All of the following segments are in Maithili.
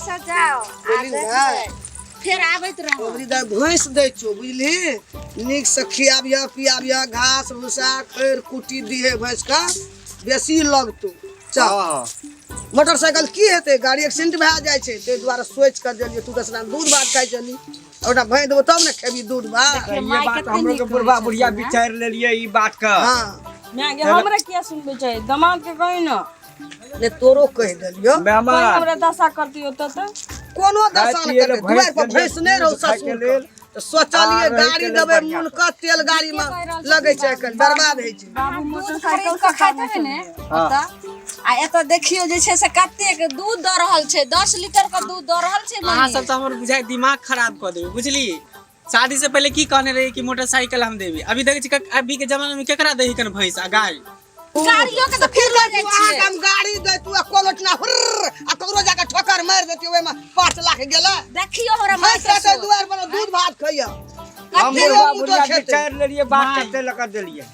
नीकसँ जाउ आ बुझली ने? देखबै फेर आबैत रहब। अबरी दाइ भैंस दै छौ, बुझली? नीकसँ खियाबिह पियाबिह, घास भूसा खैर कुट्टी दिहे भैंस के, बेसी लगतौ। चल। हँ। मोटरसाइकिल की हेतै, गाड़ी एक्सीडेंट भए जाइ छै, ताहि दुआरे सोचि कऽ देलियै। तू तऽ दूध भात खाइ छली, ओकरा भैंस देबो तब ने खेबी दूध भात। तऽ माय ये बात कते हमरो नीक के बुढ़बा होइ बुढ़िया छथिन, विचारि लेलियै ई बात के। हँ। माय गे, हमरा किया सुनबै छै? दमाद के कही ने। ने तोरो कहि देलियौ। कहीं मेहमान हमरा दशा करती ओतऽ तऽ कोनो खाय दशा पियै नहि लए करतै। दुआरि पर भैंस भैंस नहि रहौ दूध खायके ससुर लेल। तऽ सोचलियै आ रहैके गाड़ी लेल देबै बढ़िआँ। मूल कऽ तेल गाड़ी मे लगै छै, आइ काल्हि बर्बाद होइ छै। बाबू दूध मोटरसाइकिल खरीद कऽ से खाइत खाना हेबै ने हँ। ओतऽ? आ एतऽ देखियौ जे छै से कतेक दूध दऽ रहल छै, 10 लीटर के दूध दऽ रहल छै। अहाँ महीष। सब तऽ हमर बुझाइ दिमाग खराब कऽ देबै, बुझलियै? शादी से पहले की कहने रही कि मोटरसाइकिल हम देबी। अभी देखै छी अभी के जमाना में केकरा दही कन भैंस आ गाय? गाड़ियो के तऽ फिर लऽ जाइ अहाँके छियै। हम गाड़ी दैतू आ कोनो ठिना हुर्र आ ककरो जाके ठोकर मारि देतियै, ओहिमे 5 लाख गेलै। देखियौ हमरा माय भैंस के रहतै सोच। दुआरि पर, दूध भात खैया। हम कते बुढ़बा लोक बुढ़िया खेतै? विचारि लेलियै बात। माय। कते लऽ कऽ देलियै?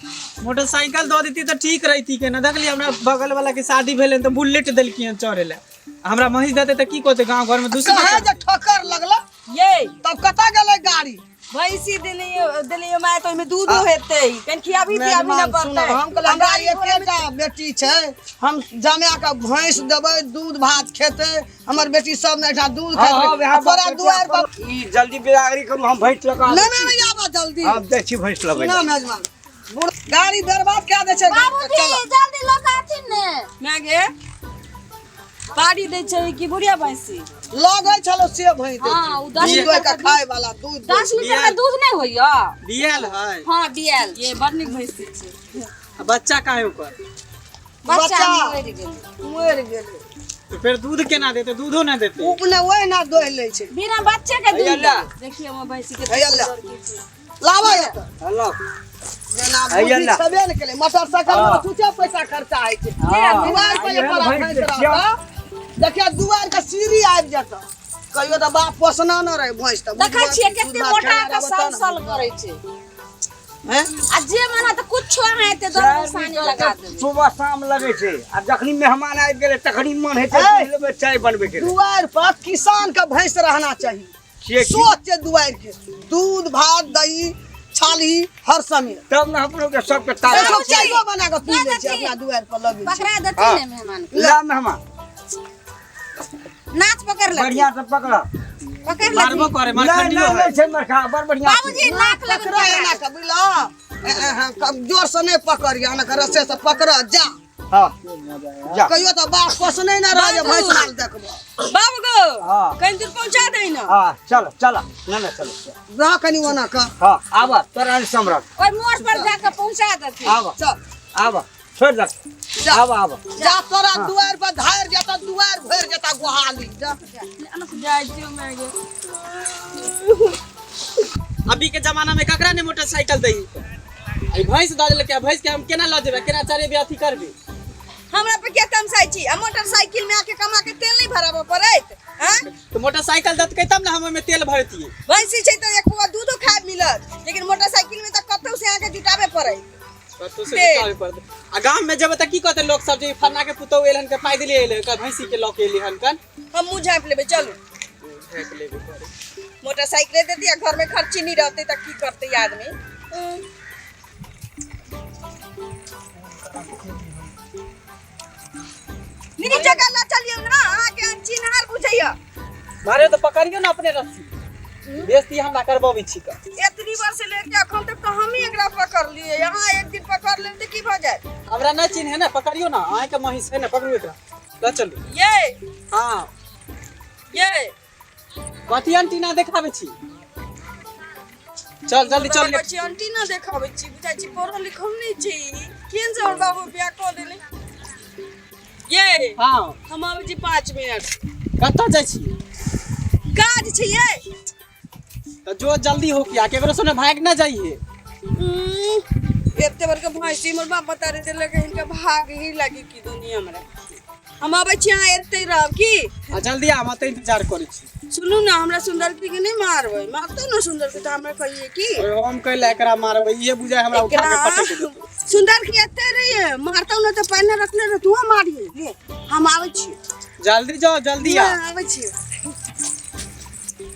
मोटरसाइकिल दऽ देती तऽ ठीक रहिती के ना। देखली, हमरा बगल वाला के शादी भेलै तऽ बुलेट देलखिन चढ़े लए, हमरा महीष देते तऽ की कहते गाँव घर में दूसरा? कहे जे ठोकर लगल ये तब कतऽ गेलै गाड़ी? भैंसी देलियै देलियै माय, तऽ ओहिमे दूधो हेतै, कनि खियाबी पियाबी ने मेहमान सुनऽ, पड़तै। हम कहलियै हमरा एकेटा बेटी छै, हम जमा कऽ भैंस देबै, दूध भात खेतै हमर बेटी सब ने एहिठाम दूध हँ हँ खेतै। वएह आ तोरा बात। दुआरि पर ई जल्दी बिदागरी करू, हम भैंस लऽ कऽ नहि आबै नहि छी। नहि, आबऽ जल्दी। आब जाइ छी भैंस लबै सुना लए। मेजबान, बूढ़ गाड़ी बर्बाद कए दै छै। बाबूजी, चलऽ। जल्दी लऽ कऽ आथिन ने। माय गे, पाड़ी दै छै कि बुढ़िया भैंसी? लगै छलो से भैंस दै हँ, छै। ओ 10 दूध लीटर दोहि कऽ के खाय वाला दूध दै। 10 लीटर के दूध नहि होइया? बियाल है। हँ, बियाल। ये बड़ नीक भैंसी छै। आ बच्चा काहे ओकर? बच्चा बच्चा। मरि गेलै। मरि गेलै। तऽ फेर दूध केना देते? दूधो नहि देते। ओ ने ओहिना दोहि लै छै। बिना बच्चे के दूध हैया ले। देबै। देखिए हमर भैंसी के। हैया ले। लाबऽ एतऽ। हेलो। जेना हैया बुद्धि ले। छेबे ने केलै, मोटरसाइकिल में हँ। छुछे पैसा खर्चा होइ छै। हँ। दुआरि पर एहन तोरा भैंस भैंस छियौ। रहतौ, देखियौ दुआरि के सीढ़ी आबि जेतौ। कहियो तऽ बाप पोसना न रहे भैंस तऽ देखै छियै दूध कते भात मोटा खेने के रहबो सल तब ने। सल करै छै। हैं? आ जे मना तऽ कुछो अहाँ एते दर चारि सानी लीटर लगा के देबै। सुबह शाम लगै छै आ जखनी मेहमान आबि गेलै तखनी मन होइ छै ए! दूध लेबै चाय बनबै के लेल। दुआरि पर किसान के भैंस रहना चाही। छियै की? सोच छै दुआरि के दूध भात दही छाली हर समय। तब ने अपनो के सबके ताकत। सब चाइयो बना के पी लै छै, देथिन। अपना दुआरि पर लगै छै। पकड़ा देथिन हँ। ने मेहमान के। ला मेहमान। नाच पकड़ ले। बढ़िया से पकड़। पकड़ ले। मारबो करे। नहीं मारखंडियो नहीं है। नहीं छै मरखा, बड़ बढ़िया छै। बाबूजी, नाक लग पकड़ा एना के, बुझला? जोर से नहीं पकड़िया, एना के रस्से से पकड़ जा। हाँ जा। कहियो तऽ बाप पोसने नहि रह जे भैंस माल देखबो। बाबू गो। हाँ। कनि दूर पहुँचा दे ना। हाँ, चलो चलो, ना ना, चलो। रह कनि ओना कऽ। हाँ, आब तोरा नहीं समरत। ओहि मोड़ पर जाके पहुँचा देथिन। आब। चल। आब छोड़ दे। जा। आब आब। जा, तोरा दुआरि पर धारि जेता, दुआरि भरि जेता गोहाली, जा। जाइ छियौ माय गे। अभी के जमाना में ककरा ने मोटरसाइकिल दही? आई भैंस दऽ देलकै, आ भैंस के हम केना लऽ जेबै, केना चरेबै, अथी करबै? हमरा पे क्या तमसाइ छी? आ मोटरसाइकिल में आके कमा के तेल नहीं भराबऽ पड़ैत? हाँ। तऽ मोटरसाइकिल दतकै तब ने हम ओहिमे तेल भरतियै। भैंसी छै तऽ एक पौआ दूधो खाए मिलत, लेकिन मोटरसाइकिल में तऽ कतौ से अहाँके जुटाबे पड़ैत। कतौ से तेल। जुटाबे पड़तै। आ गाम में जेबै तऽ की कहतै लोक सब जे ई फन्ना के पुतहु एल हन के पैदले एलै हन, भैंसी के लऽ के एलै हन कन। हम मुँह झाँपि लेबै, चलू। झाँपि लेबै पड़ै। मोटरसाइकिले दे दिया, घर में खर्ची नहीं रहते तऽ की करते आदमी? नीक जगह लऽ चलियौ ने, अहाँके अनचिन्हार बुझैया। मारे तऽ पकड़ियौ ने अपने रस्सी, बेइज्जती हमरा करबबै छी कऽ। एतनी वर्ष से लेके अखन तक तऽ हमही एकरा पकड़लियै, अहाँ एक दिन पकड़ लेब तऽ की भऽ जायत? हमरा नहि चिन्हे ने, पकड़ियौ ने, अहाँके महींस है ने, पकड़ू एकरा, लऽ चलू। ये। हाँ। ये। कथी अंटीना देखाबै छी? चल जल्दी चल। कहै छी अंटीना देखाबै छी, बुझाइ छी पढ़ल लिखल नहि छी। केहन से हमर बाबू बियाह कऽ देने ये। हाँ। हम आबै छी 5 मिनट। कतऽ जाइ छी? काज छै ये। तऽ जो जल्दी हो किया, केकरो सने भागि ना जाइए। एते बड़का भैंसी हमर बाप बता रहे देलक, हिनका भाग ही लागी की दुनिया हमरा। हम आबै छी, अहाँ एते रहब की? आ जल्दी आ, हम एतै इंतजार करै छी। सुनू ने, हमरा सुंदर के नहि मारबै। मारतौ ने सुंदर के तऽ हमरा कहिए की। ओए, हम कैला एकरा मारबै? इहे बुझाय हमरा उठा के पटक देतै। सुंदर के एते रहिए, मारतौ ने तऽ पहिने रखने रह, तू मारिए ले। हम आबै छी। जल्दी जाओ, जल्दी आ। आबै छी।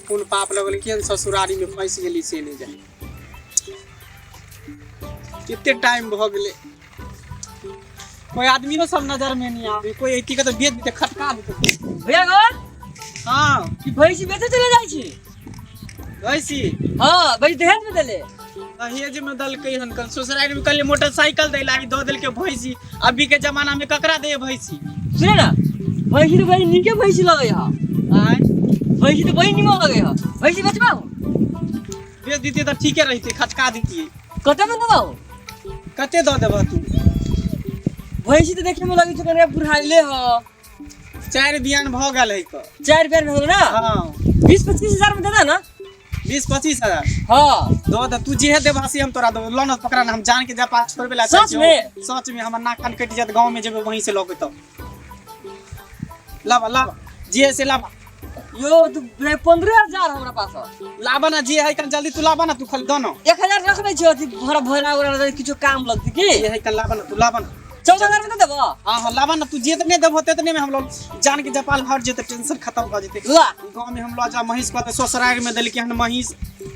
कोन पाप लगल, केहन ससुरारी में फंसि गेली से नहि जाने। कते टाइम भऽ गेलै, कोई आदमियो सब नजर में नहीं आवे, कोई ऐती के तो बेच देते, खटका देते। भैया गो। हाँ। की भैंसी बेचे चले जाइ छी? भैंसी? हाँ, भैंसी दहेज में देले। दहेज में दलकै हन कल ससुरारी में, कहलियै मोटरसाइकिल दै लागी, दऽ देलकै भैंसी। अभी के जमाना में ककरा दे भैंसी? सुने ना, भैंसी तो बड़ी नीके भैंसी लगे है। आय? भैंसी तो बड़ी नीमन लगे है, भैंसी बेचबा? बेच दितियै तऽ ठीके रहितै, खटका दितियै। कते में देबा? कते दऽ देबह तू? भैंसी तो देखे में लगे छै कने बुढ़ाइले ह। 4 बियान भऽ गेल है क। 4 बियान भऽ गेल ना? हाँ। 20-25 हजार में दे दे ना। 20-25 हजार? हाँ। दऽ दे तू, जेहे देबह से हम तोरा देबो। लऽ न पकड़ा ना, हम जान के जा पास छोड़बे ला। सच में? सच में, हमर नाक कान कटि जायत, गाँव में जेबै वहीं से लऽ के तब। लाबा लाबा, जे से लाबा। यो तू 15,000 हमरा पास है। लाबा ना जे है कन जल्दी तू लाबा ना, तू खाली दऽ ना। 1000 रख दै छियै, अथी भरा भरा उरा किछो काम लगतै की? जे है कन लाबा ना, तू लाबा ना। 14,000 में दे देबो? हाँ हाँ लाबा ना तू, जे तने देबो तेतने में हम लोग जान के जापान हट जेते, टेंशन खत्म भऽ जेते। ला। गाँव में हम लऽ जा महींस कहते ससुराल में देलकै हन महींस,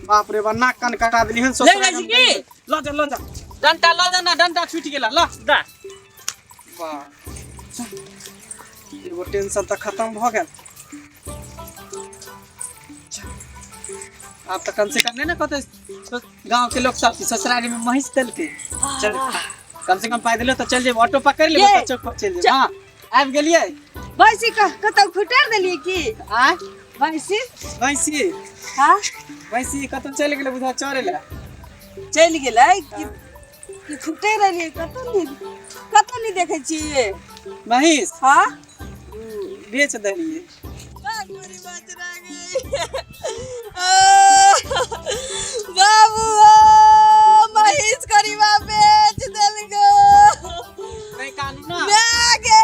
बाप रे बा नाक कान कटा देली हन ससुराल ले जाइ छी की? लऽ जा लऽ जा, डंटा लऽ जा ना, डंटा छूटि गेला, लऽ दा। वाह, एगो टेंशन तऽ खत्म भऽ गेल। आब तऽ कम से कम नहीं ना कहते गाँव के लोग सब ससुराल में महींस देलकै। चल कम से कम पाइ देलो तऽ चल जेबै, ऑटो पकड़ि लेबै तऽ चौक पर चलि जेबै। हाँ आबि गेलियै। भैंसी कतौ खुटार देलियै की? आँय? भैंसी? भैंसी? हाँ। भैंसी कतौ चलि गेलै बुझा चरै लए। चलि गेलै कि खुटे रहलियै? कतौ नहि, कतौ नहि देखै छियै महींस। हाँ? बेच देलियै। बाबू महींस करीबा बेच देलको। नहीं कानू ना। माय गे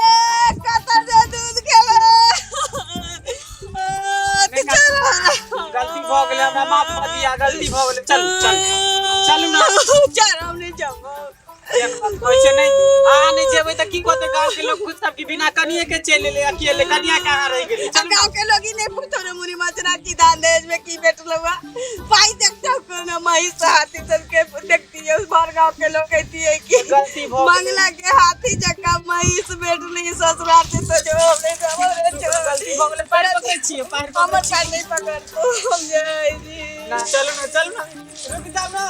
कतऽ जे दूध खेबै। गलती भऽ गेलै, हमरा माफ कऽ दिया, गलती भऽ गेलै। चलू चलू चलू ना। चल हम नहीं जाबो। कहै छै नहि, अहाँ नहि जेबै तऽ की कहतै गाँव के लोग? कुछ सब कि बिना कनिए के चलि एलै अकेले, कनिया के अहाँ रहि गेलियै। चलू। गाँव के लोग ही नहीं पूछो रे मुरी मचरा की दान दहेज में की भेटल हुआ। पाई देखते हो कोनो महींस हाथी सब के देखती है, उस बार गाँव के लोग कहती है कि गलती भऽ गेलै। मंगला के हाथी जका महींस भेटली ससुराल से, तो जो हम नहीं जाबो रे। गलती भऽ गेलै, पैर पकड़ै छियै, पैर। हमर पैर नहीं पकड़तो, हम जाइ छी। ना चलू ना, चलू ना, रुक जाउ ना।